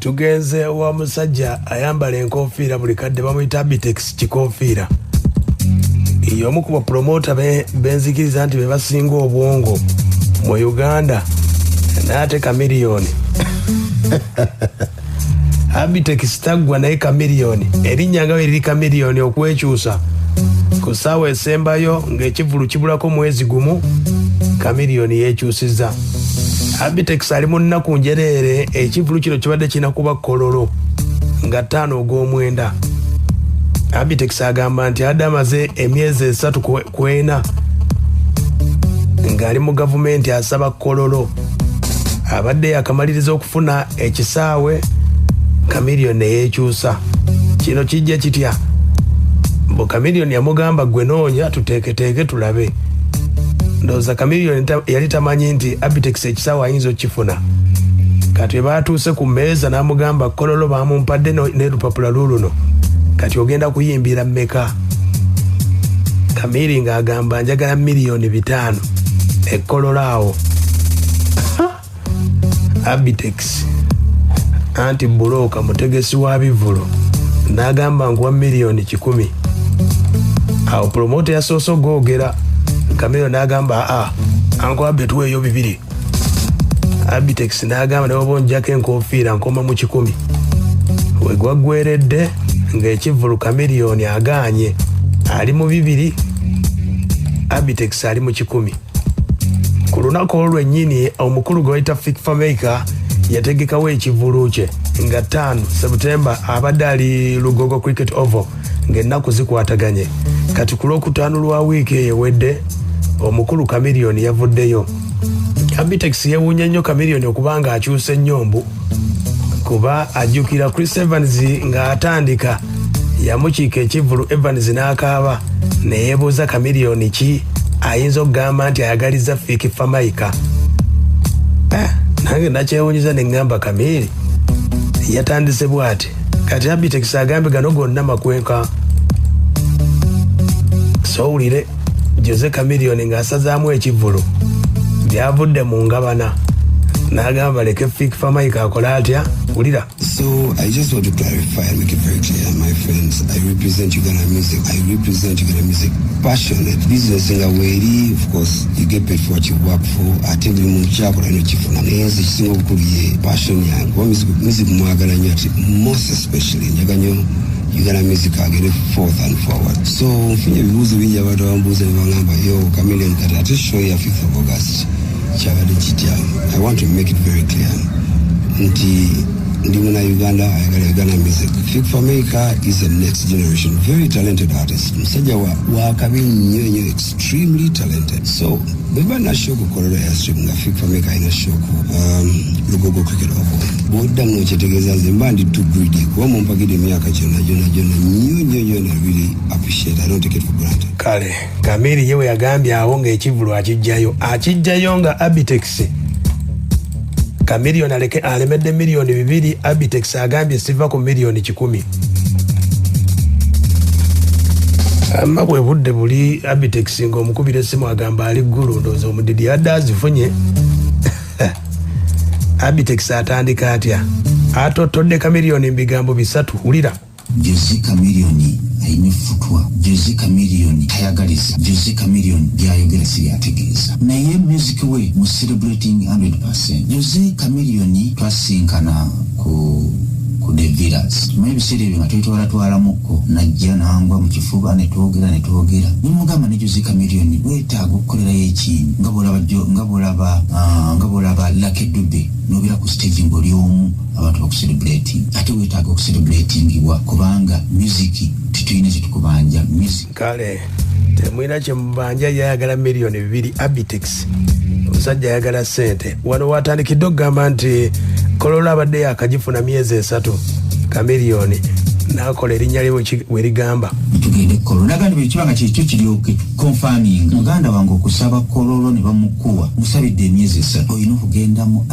Tugenze wa musajja ayambala enkofiira buli kadde, bamuyita Abitex Kikofiira. Y'omu ku bapromota benzikiriza nti be basinga obwongo mu Uganda, naye ate Chameleone. Abitex taggwa, naye Chameleone, erinnya nga bwe liri Chameleone, okwekyusa ku ssaawa esembayo ng'ekivvulu kibulako mwezi gumu, Chameleone yeekyusiza. Abitex ali mu nnaku njereere. Ekivvulu kino kibadde kirina kuba Kololo nga 5 ogw'omwenda. Abitex agamba nti adde amaze emyezi 3 ku 4 ng'ali mu gavumenti asaba Kololo. Abadde yakamaliriza okufuna ekisaawe, Chameleone neyeekyusa. Kino kijja kitya? Mbu Chameleone yamugamba, "Gwe noonya tuteeketeeke tulabe." Ndowooza Chameleone yali tamanyi nti Abitex ekisaawe ayinza okukifuna. Kati bwe baatuuse ku mmeeza n'amugamba, "Kololo bamumpadde n'erupapula luuluno, kati ogenda kuyimbira mmeka?" Kamiri ng'agamba, "Njagala miliyoni 5 ekkololo awo." Abitex anti bulooka mutegesi wa bivvulo, n'agamba, "Nkuwa miliyoni 100." Awo promoter yasoose ogwogera. Kamiro n'agamba, "Aa, Uncle Abe, tuweeyo 2." Abitex n'agamba, "Naye oba onjako enkofiira, nkoma mu 100." We gwaggweredde ng'ekivvulu Chameleone agaanye, ali mu 2, Abitex ali mu 100. Ku lunaku olwo lwennyini, omukulu gwe bayita Fik Fameica yategekawo ekivvulu kye nga 5 September, abadde ali Lugogo Cricket Oval, ng'ennaku zikwataganye. Kati ku Lwokutaano lwa wiiki eyo ewedde, omukulu Chameleone yavuddeyo. Abitex yewuunya nnyo Chameleone okuba nga akyusa ennyo, mbu kuba ajjukira Chris Evans ng'atandika yamukiika ekivvulu, Evans n'akaaba, neyeebuuza Chameleone ki ayinza okugamba nti ayagaliza Fik Fameica. Nange nakyewunyiza neŋŋamba Kamiri yatandise bw'ati. Kati Abitex agambye gano gonna makwenka. Sowulire Jose Chameleone ng'asazaamu ekivvulu, byavudde mu ngabana, n'agamba leke Fik Fameica akole atya. Wulira. So I just want to clarify and make it very clear, my friends. I represent Uganda music. I represent Uganda music. Passionate. Business nga weeri, of course, you get paid for what you work for. Ate buli muntu kyakola nokifuna. Naye nze ekisinga obukulu ye passion yange. Kuba music mwagala nnyo, ate most especially njagala nnyo Uganda music agende forth and forward. So nfunye ebibuuzo bingi, abantu abambuuza ne baŋŋamba, "Yo Chameleone, kati ate show ya 5th of August kyabadde kitya?" I want to make it very clear nti ndi muna Uganda ayagala Uganda music. Fik Fameica is a next generation very talented artist, musajja wa kabi nnyo nnyo, extremely talented. So bweba na show ku Kololo Airstrip nga Fik Fameica alina show ku Lugogo Cricket Oval, bwoddamu nokyetegeeza nze mba ndi too greedy, kuba mumpagidde emyaka gyonna gyonna gyonna nnyo nnyo nnyo, and I really appreciate. I don't take it for granted. Kale Kamiri ye we yagambye awo ng'ekivvulu akijjayo, akijjayo nga Abitex Chameleone aleke alemedde miliyoni 2. Abitex agambye, "Siva ku miliyoni 100." Amma bwe budde buli Abitex ng'omukubira essimu agamba ali ggulu, ndowooza omudidi yadde azifunye. Abitex atandika atya? Atotodde Chameleone mu bigambo bisatu. Wulira. Jose Chameleone alina effutwa. Jose Chameleone tayagaliza. Jose Chameleone byayogera si byategeeza, naye music we mu celebrating 100. Jose Chameleone twasinkana ku The Villas, tumanyi ebiseera ebyo nga twetwalatwalamukko, najja nangwa mu kifuba netwogera netwogera, nemugamba ne Jose Chameleone wetaaga okukolerayo ekintu nga bwolaba nga bwolaba Lucky Dube, nobeera ku stage ng'oli omu, abantu bakucelebrating, ate weetaaga okucelebratingibwa kubanga music tetulina kyetukubanja music. Kale temwina kyemubanja, yayagala miliyoni 2. Abitex omusajja ayagala ssente. Wano watandikidde okugamba nti Kololo abadde yakagifuna myezi 3, Chameleone n'akola erinnya lye we ligamba. Tugende Kololo nagandi bwe kiba nga kyekyo kiryoke confirming. Muganda wange, okusaba Kololo ne bamukuwa, musabidde emyezi 3, olina okugenda mu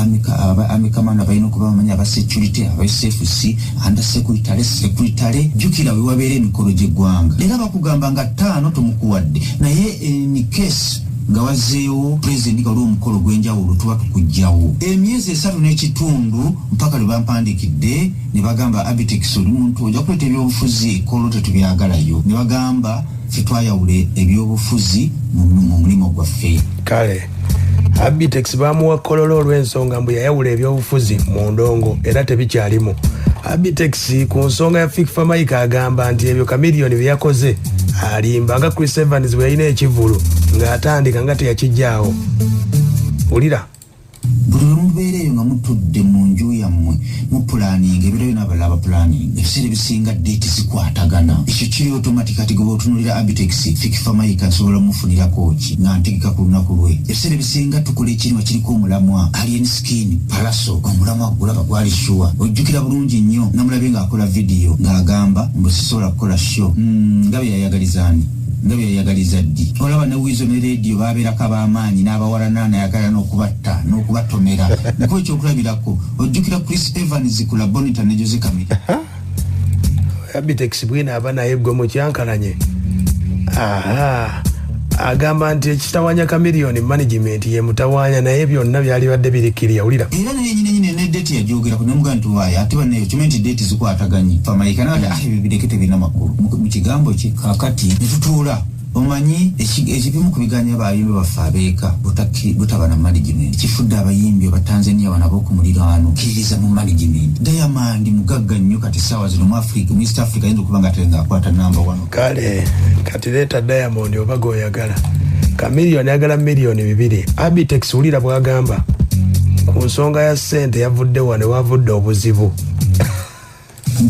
amikamana, balina okuba bamanyi aba security, aba SFC, under secretary, secretary. Jjukira we wabeera emikolo gy'eggwanga, era bakugamba nga 5 tomukuwadde, naye in case Nga wazzeewo pulezidenti, nga waliwo omukolo gw'enjawulo, tuba tukugjawo emyezi 3 n'ekitundu mpaka lwe bampandikidde ne bagamba, "Abitex, oli muntu ojja kuleeta ebyobufuzi, Kololo tetubyagalayo." Ne bagamba, "Ffe twayawule ebyobufuzi mu mulimu gwaffe." Kale Abitex bamuwa Kololo olw'ensonga mbu yayawula ebyobufuzi mu ndongo era tebikyalimu. Abitex ku nsonga ya Fik Fameica agamba nti ebyo Chameleone bye yakoze alimba, nga Chris Evans bwe yalina ekivulu ng'atandika nga teyakijjaawo. Wulira. Buli lwe mubeera eyo nga mutudde mu nju yammwe, mupulaninga ebiro byona, abalala bapulaninga, ebiseera ebisinga date zikwatagana. Ekyo kiri automatic. Kati gwe otunulira Abitex, Fik Fameica nsobola omufunirako ki nga ntegeka ku lunaku lwe? Ebiseera ebisinga tukola ekirima kiriko omulamwa. Alien Skin, Pallaso, omulamwa gulaba gwali sure. Ojjukira bulungi nnyo, namulabye ng'akola vidiyo ng'agamba mbu sisobola kukola show, nga bye yayagalizaani, nga bye yayagaliza ddi. Olaba ne Weasel ne Radio babeerako ab'amaanyi n'abawalana, nayagala n'okubatta n'okubatomera. Nkuba ekyokulabirako, ojjukira Chris Evans ku Labonita ne Jose Chameleone. Abitex bwina aba naye gwe mukyankalanye. Aha, agamba nti ekitawanya Chameleone management ye mutawanya, naye byonna byalibadde birikiriya. Wulira. Era naye nyine nyine ne date yajogerako, nemugaa nti waayo ate bannayo kimanyi nti date zikwataganye. Fameica nagati, "Ah, ebyo bireke, tebirina makulu." Mu kigambo ki kakati ne tutuula. Omanyi ekibimu ku biganya abayimbi baffe abeeka butaba na management, kifudde abayimbi abatanzania bano ab'okumuliraano kkiririza mu management. Diamond mugagga nnyo kati saawa zino mu Africa, mu East Africa ayinza okuba nga ate ngaakwata namba wano. Kale kati leeta Diamond oba goyagala. Chameleone ayagala 2 miliyoni. Abitex wulira bwagamba ku nsonga ya ssente. Yavudde wano wavudde obuzibu.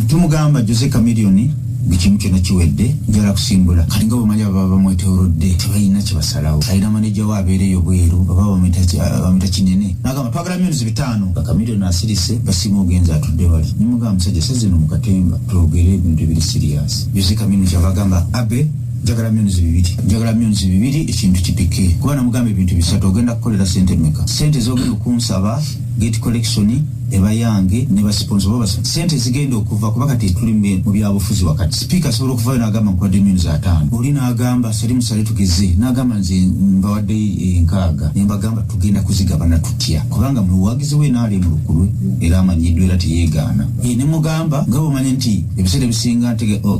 Tumugamba, Jose Chameleone, buli kimu kyonna kiwedde, njala kusimbula. Kati nga bwemanyi ababa bamwetoolodde tebalina kyebasalawo. Alina maneja we abeereyo bweru, baba bamwita kinene, nagamba twagala 5 miliyoni. Chameleone asirise, basiima ogenza atudde wali. Nimugamba, musajja, sazino mu katemba twogere ebintu ebiri serious. Jose Chameleone kyava agamba, "Abe, njagala 2 miliyoni, njagala 2 miliyoni, ekintu kipike." Kuba namugamba ebintu bisatu: ogenda kukolera sente meka? Sente zogenda okunsaba, gate collection eba yange ne basponsor bo, sente zigenda okuva, kuba kati tuli mu byabufuzi. Wakati sipiika asobola okuvayo n'agamba nkuwadde 5 miliyoni, oli n'agamba sali musale tugeze, n'agamba nze mbawadde 60, ne mbagamba tugenda kuzigabana tutya? Kubanga muwagizi we naali mu lukulwe era amanyiddwa era teyeegaana. Ne mugamba nga bwomanye nti ebiseera ebisinga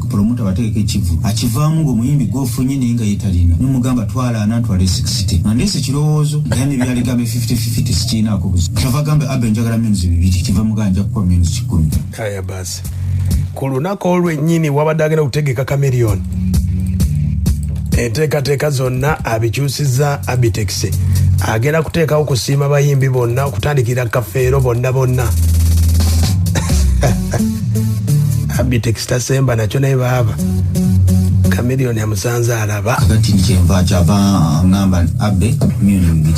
promoter bategeka ekivu akivaamu ng'omuyimbi gwofunye naye nga yetalina. Nemugamba twala 40, ntwale 60, nga ndeese kirowoozo era nebyaligamba 50-50 sikiinaako buzibu. Kyava agamba, "Abe, njagala 2 miliyoni." Kiva mugamba, nja kukuwa 100 miliyoni. Aya basi, ku lunaku olwennyini wabadde agenda okutegeka Chameleone, enteekateeka zonna abikyusiza. Abitex agenda kuteekawo kusiima bayimbi bonna okutandikira Kafeero, bonna bonna. Abitex tasemba nakyo, naye baaba Chameleone amusanze alaba. Kakati kyenva kyava ŋŋamba, "Abe, 2 miliyoni."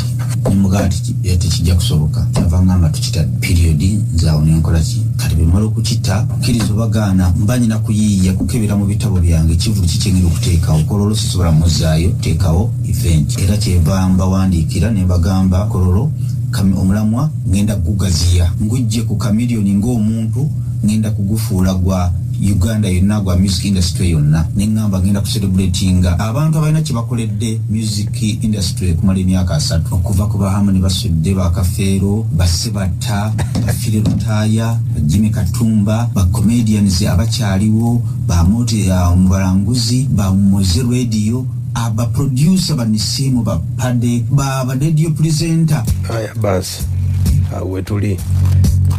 Nemugaa tekijja kusoboka. Kyava ŋŋamba tukita period. Nze awo nenkola ki? Kati bwemala okukita, kkiriza obagaana, mba nyina kuyiiya kukebera mu bitabo byange kivulu kikyengera okuteekawo. Kololo sisobola muzaayo teekawo event, era kyeva mbawandiikira ne mbagamba Kololo omulamwa ngenda gugaziya, ngujje ku Chameleone ng'omuntu, ngenda kugufuula gwa Uganda yonna, gwa music industry yonna. Neŋŋamba ngenda kucelebratinga abantu abalina kye bakoledde music industry okumala emyaka 30, okuva ku bahamoni basudde, bakafeero, basebatta, bafire Lutaaya, bajimi Katumba, bacomedians abakyaliwo, bamote mubalanguzi, bamoze radio, abaproducer banisimu, bapade, ba radio presenter. Aya basi, awo wetuli.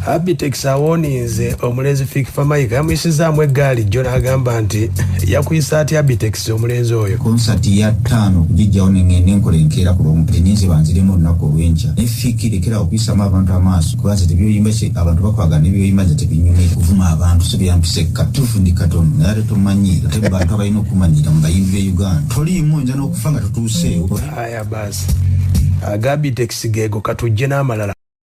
Abitex awoninze omulenzi Fik Fameica, yamuyisizaamu eggaali jjo n'agamba nti yakuyisa atya Abitex omulenzi oyo. Konsati ya 5 okugijjawo nengenda enkola enkeera ku lwomu, ninze banziremu olunaku olwenkya. Naye Fik, lekerawo okuyisamu abantu amaaso, kuba nze tebyoyimba abantu bakwagala nebyoyimba nze tebinyumira. Kuvuma abantu so byampisa ekka tuufu, ndi katono naye ate tomanyiira, ate bantu abalina okumanyira mu bayimbi be Uganda toliimu, oyinza n'okufa nga tutuuseewo. Aya basi, aga Abitex geego, katujje n'amalala.